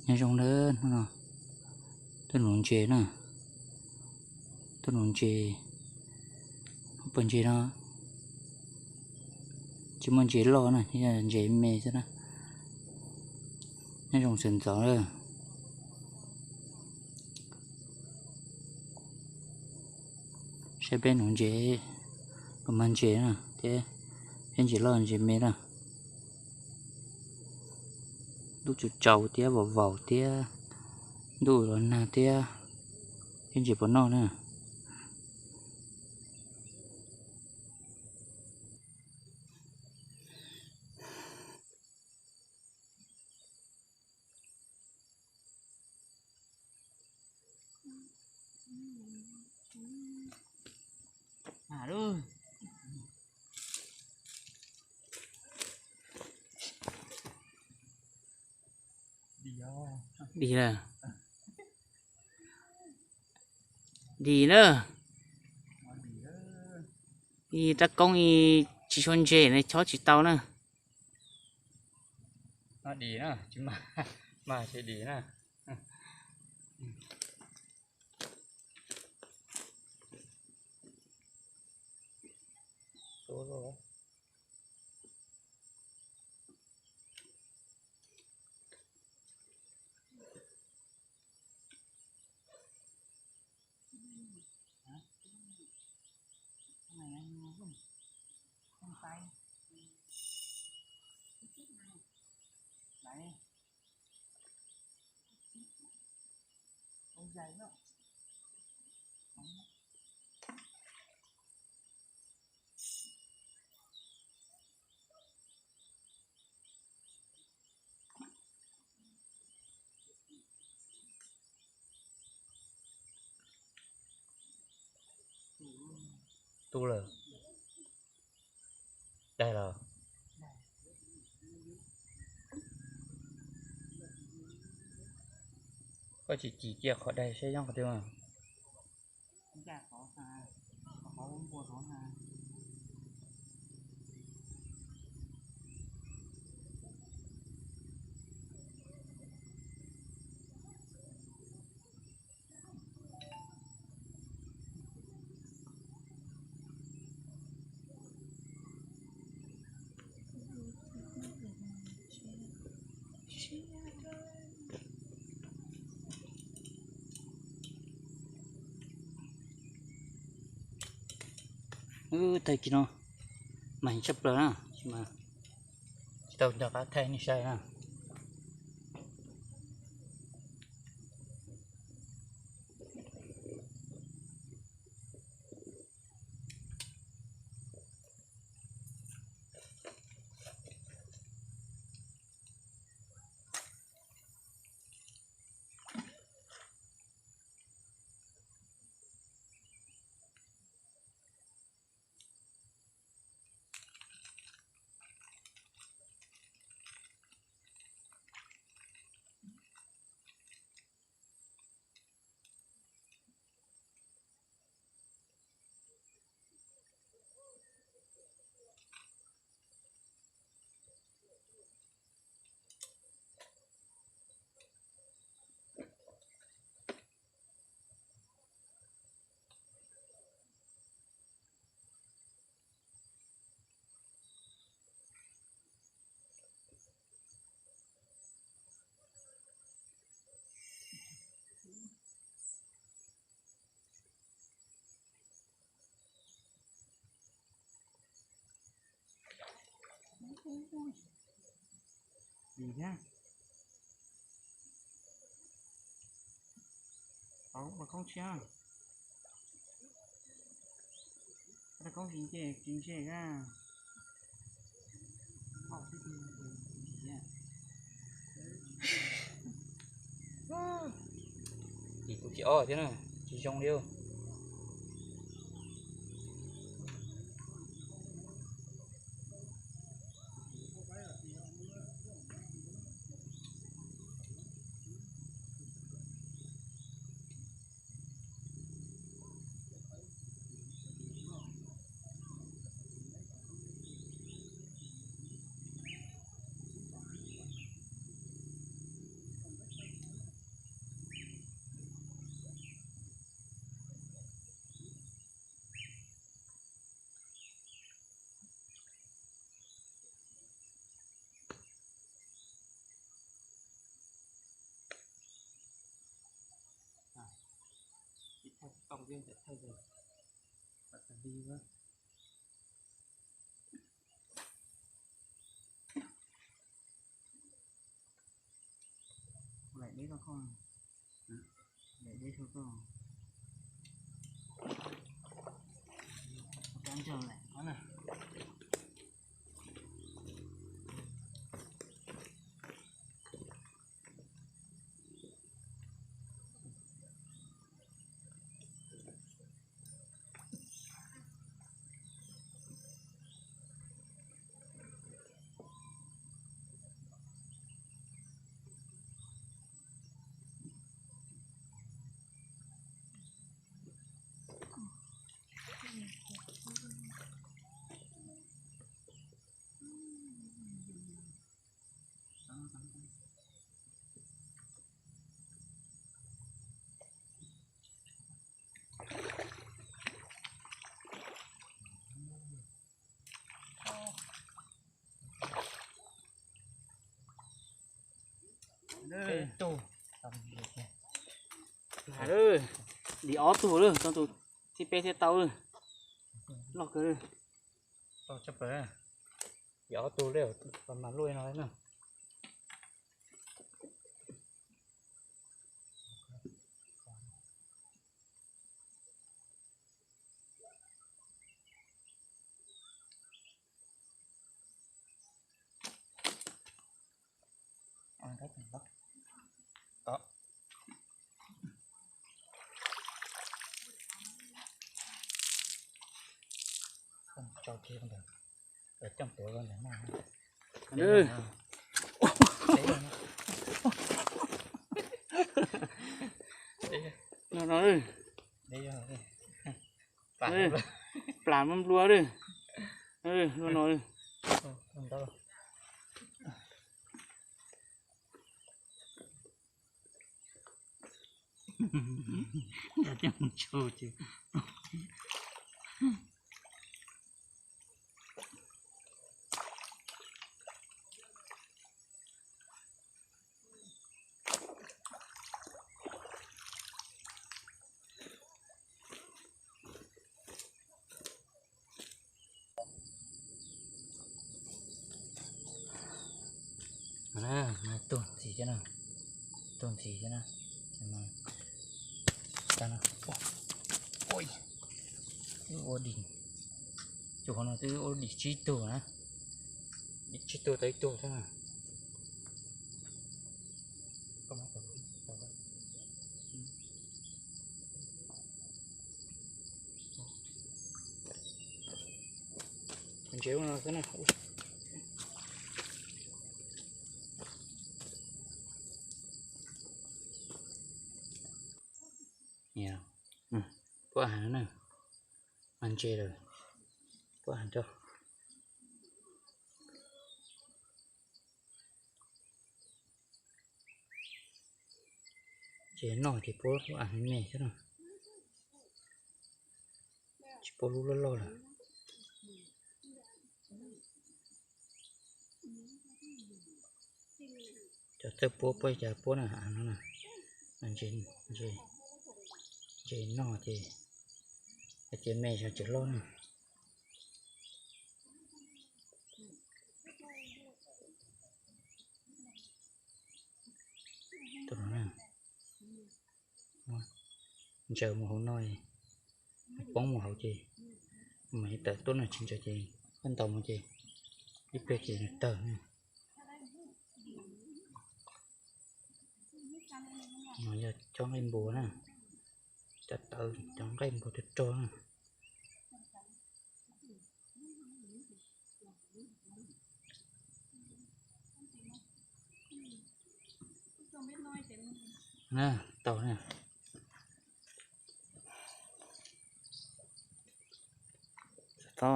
Nyob zoo nawb, hnub no tuaj nuv ntses na, tuaj nuv ntses, pawg ntses no tsis muaj ntses loj na, ntses me xwb na. Nyob zoo sawv ntxov na. Saib peb nuv ntses, los mag ntses na thiab, peb ntses loj ntses me na. Ntuj tsaus tsaus thiab vaus vaus thiab, ntuj los nag thiab, peb ntses puas noj na. Dim lawm. Dim na. Rab koob tsis tshua ntse ne, chob tsis tau na. Dim na, tsis mag, mag tsis dim na. Tu lawm. Daig los? Koj tsis cim cia qhov daig saib zoo qhov twg mas. Wb thaij kiag no mas heev tshaj plaws na, tsis mas tsis tau nco qab thaij nej saib na. Dim thiab. Tau mas koob tshiab. Koob tsis ntse, tsis ntse a. Dim kuv tsis ob thiab na, tsis zoo li. Laim deb rau koj, laim deb rau koj. Kab ntsaug laim qab na. Dim ob tug lawm, tau tus thib peb thiaj tau lawm. Loj kawg. Dim ob tug lawm, mas luaj no na. No no, plas nplua lawm. No no. Tuag ntxiv thiab na, tuag ntxiv thiab na. Ua dim, tus qhov no twb ua dim tsib tug na, dim tsib tug tau ib tug thiab na. Ntses ua no xwb na. Puab has na, mas ntses lawm, puab has rau. Ces noj ces puab lub as me me xwb na, tsis puab lub loj loj lawm. Cov txawj puab puab cas puab na, no na, ntses noj ces, ces me xyov tseem loj na. Tus no na, ntsaws mus hauv no, poob mus hauv ces, mas tawm tuaj no tsis ntsaws ces, koj ntaus mus ces ib pliag ces nws tawg. No yog cov nqaij npua na, cov tawv cov nqaij npua rog rog na. Tau na. Tau.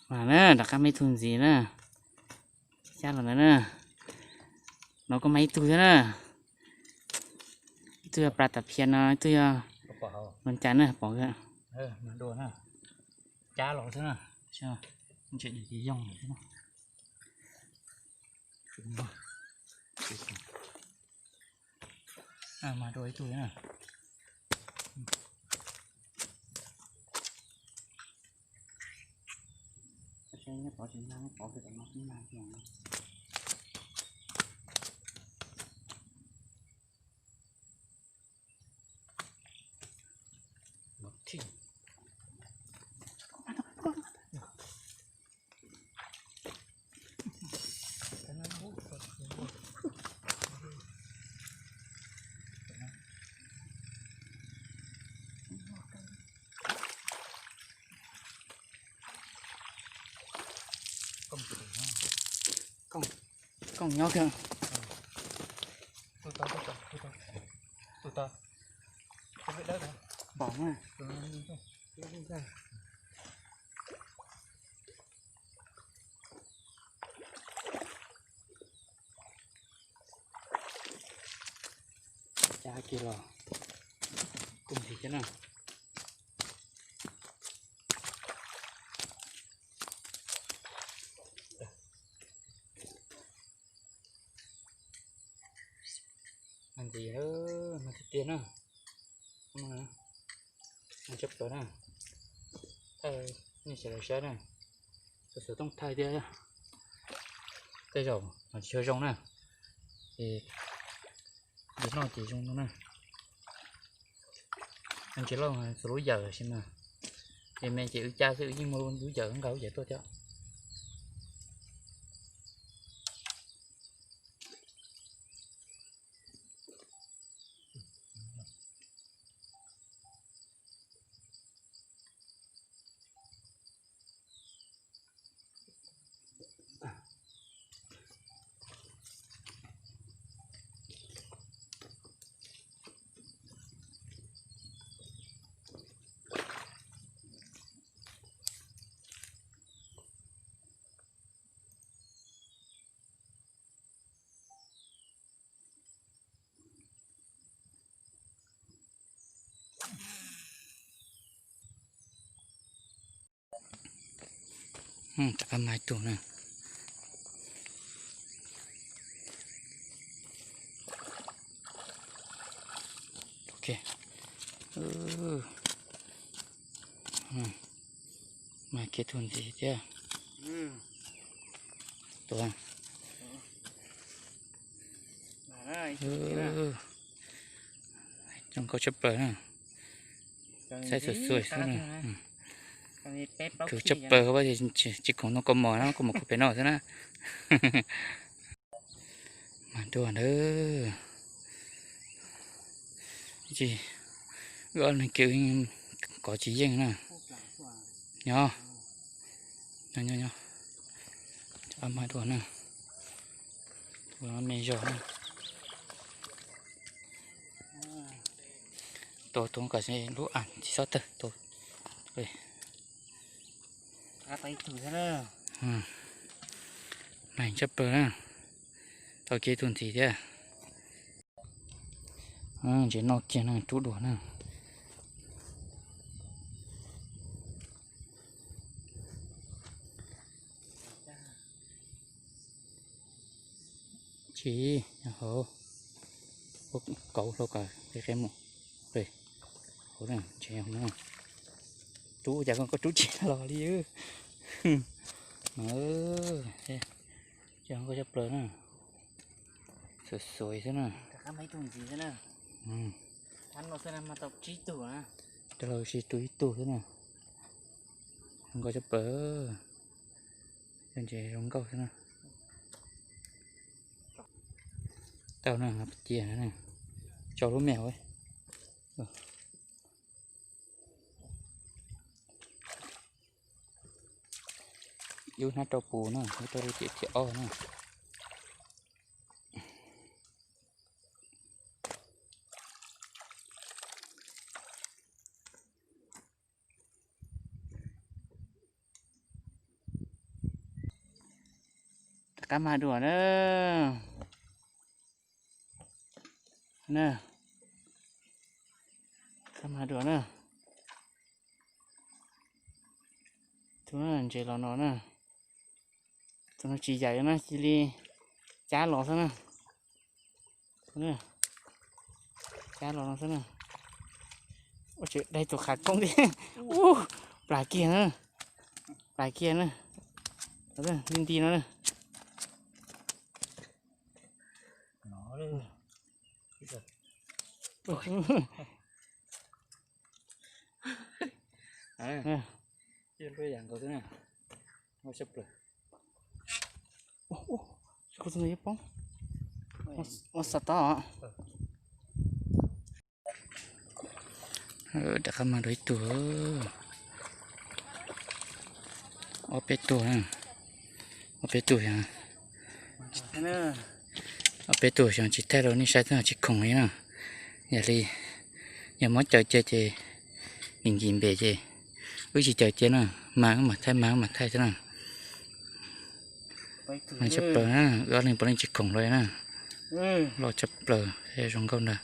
Mas na, rov qab muaj ib tug ntxiv na. Cab los ntawd na. No kuj muaj ib tug thiab na. Ib tug yog plas tam phiaj no, ib tug yog loo cas na, pom. Cab los xwb na. Ntses yoog lawm xwb na. Mas dua ib tug na. Pov tsis mag, pov tsis mag. Kooj nyob thiab. Npaum na. Cab kiag los kuj nqhis thiab na. Mas ntxiv, mas tiag tiag na. Mas tshaj plaws na. Thaij nej sawv daws saib na. Xuv xuv tooj thaij thiab. Tej zaum tsis tshua zoo na. Ces noj ces zoo no na. Ntsis lauj, xuv lub yawm sis mas, ces me ces wb cab xwb, wb yeej muaj lub yawm nqa lub yawm tuaj thiab. Rov qab mag ib tug na. Ok. Mag kiag tug ntxiv thiab. Tuav. Zoo nkauj tshaj plaws na. Saib xuas xuas xwb na. Khwv tshaj plaws, tsis khoom no kua mom na, kua mom khuv pem no xwb na. Mas dua ntawd, tsis, wb ob leeg kiag kov tsis yeej na. Nyob, nyob, nyob, nyob. Ab, mas dua na. Tus no me zog na. Tus, tus kom lub a tsis txhob tawg tus. Meej tshaj plaws na. Tau kiag tus ntxiv thiab. Ntses noj kiag na, rub dua na. Tsis, hauv, kauv hlo kom qe mus. Hauv na, rub cas koj rub tsis los li. Ces nkauj tshaj plaws na. Xuas xuas xwb na. Rau los sis tus ib tug xwb na. Zoo nkauj tshaj plaws. Cov ntses zoo nkauj xwb na. Tau na, cia na, tso lub me hauv. Ib lub hnab rau pus na, ib lub rau lub tiam thiab ob na. Rov qab mag dua na. Na, rov qab mag dua na. Tus no ntses los no na. Tus no tsis yaim na, cia li cab los xwb na. Cab los no xwb na. Ua tseem dai tus qhav koob thiab. Ub, plam kiag na. Plam kiag na. Li nti no na. Ua, ua, ua, ua, ua, ua, xa tau. Rov qab mag dua ib tug. Ob peb tug, ob peb tug, ob peb tug xyov tsis thaij rau nej saib xwb, tsis khoom li na. Yog li, yog muab caws cia ces nkim nkim npem ces wb tsis caws cia na, mag wb mam thaij, mag wb mam thaij xwb na. Mag tshaj plaws na, wb ob leeg puav leej tsis khoom li na. Loj tshaj plaws, zoo nkauj ntag.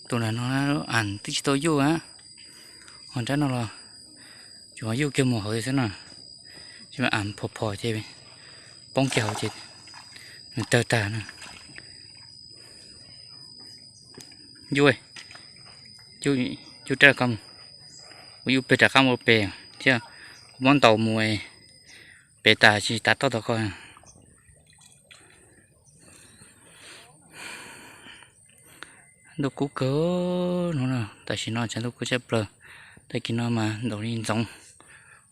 Tus ntawm no as twb tsis tau yuj a, ho nrab no los tsuas yuj kiag mus hauv xwb na, tsis mas as phom phom ces poob kiag hauv ces nws tawg tag na. Yuj, yuj rab ko mus, kuv yuj pem rov qab mus pem thiab, kuv muab ntaus mus pem tas tsis tas toj tau ko. Ntuj kub kawg hnub no, tam sim no tshav ntuj kub tshaj plaws. Tag kis no mas ntaus li ntxoov,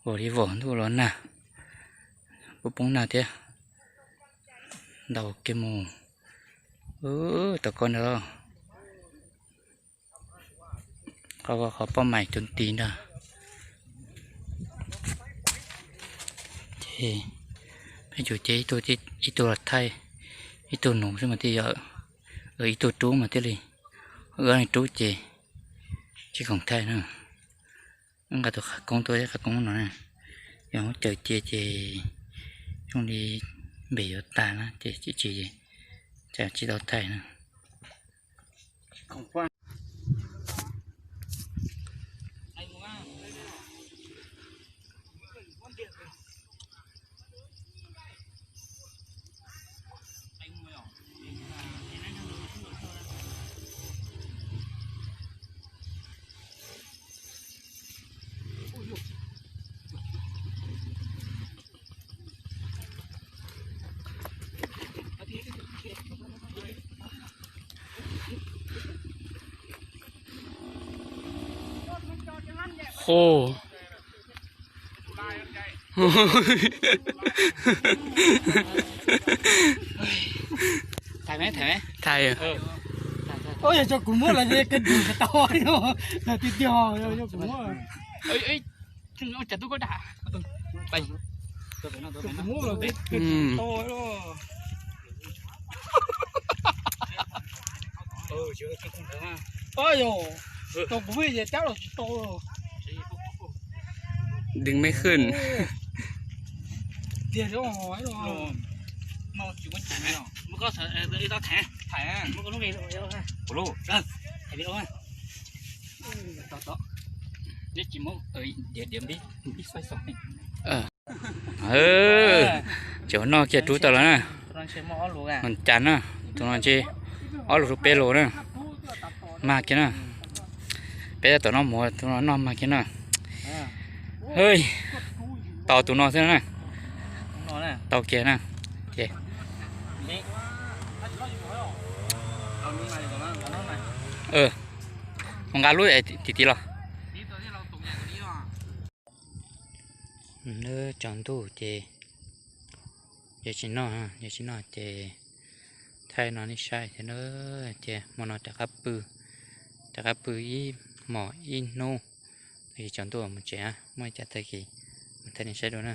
ua li vom ntuj los nag, poob poob nag thiab. Ntaus kiag mus tom ko ntag. Qhov, qhov poj mais tus nti ntag. Ces peb yuav ces ib tug los thaij, ib tug nuv xwb mas thiaj yog, ib tug rub mas thiaj li, wb rub ces tsis khoom thaij na. Wb nqa tus qhov koob tuaj, qhov koob no na, yog muab caws cia ces zoo li npem yuav tas na ces tsis, tsis tau thaij na. Hu. Thaiv, thaiv. Yog tso kuv muab los koj dim tau, tiag tiag, yog kuv muab. Kuv muab los koj dim tau. Yog tso kuv muab ces cab los tsis tau. Đừng mê khưn. Cov noj kiag rub tau lawm na. Cas na, tus no ntshe ob lus rau peb lus na. Mag kiag na. Peb tab tom noj mov, tus no noj mag kiag na. Tau tus no xwb na. Tau kiag na. Ces mus nqa lub tim tid los. Tsaus ntuj ces yog tsis noj, yog tsis noj ces thaij no nej saib thiab na. Ces hmo no rov qab pw, rov qab pw ib hmos ib hnub, tag kis tsaus ntuj mus tsev, muaj li cas tag kis mus thaij nej saib dua na.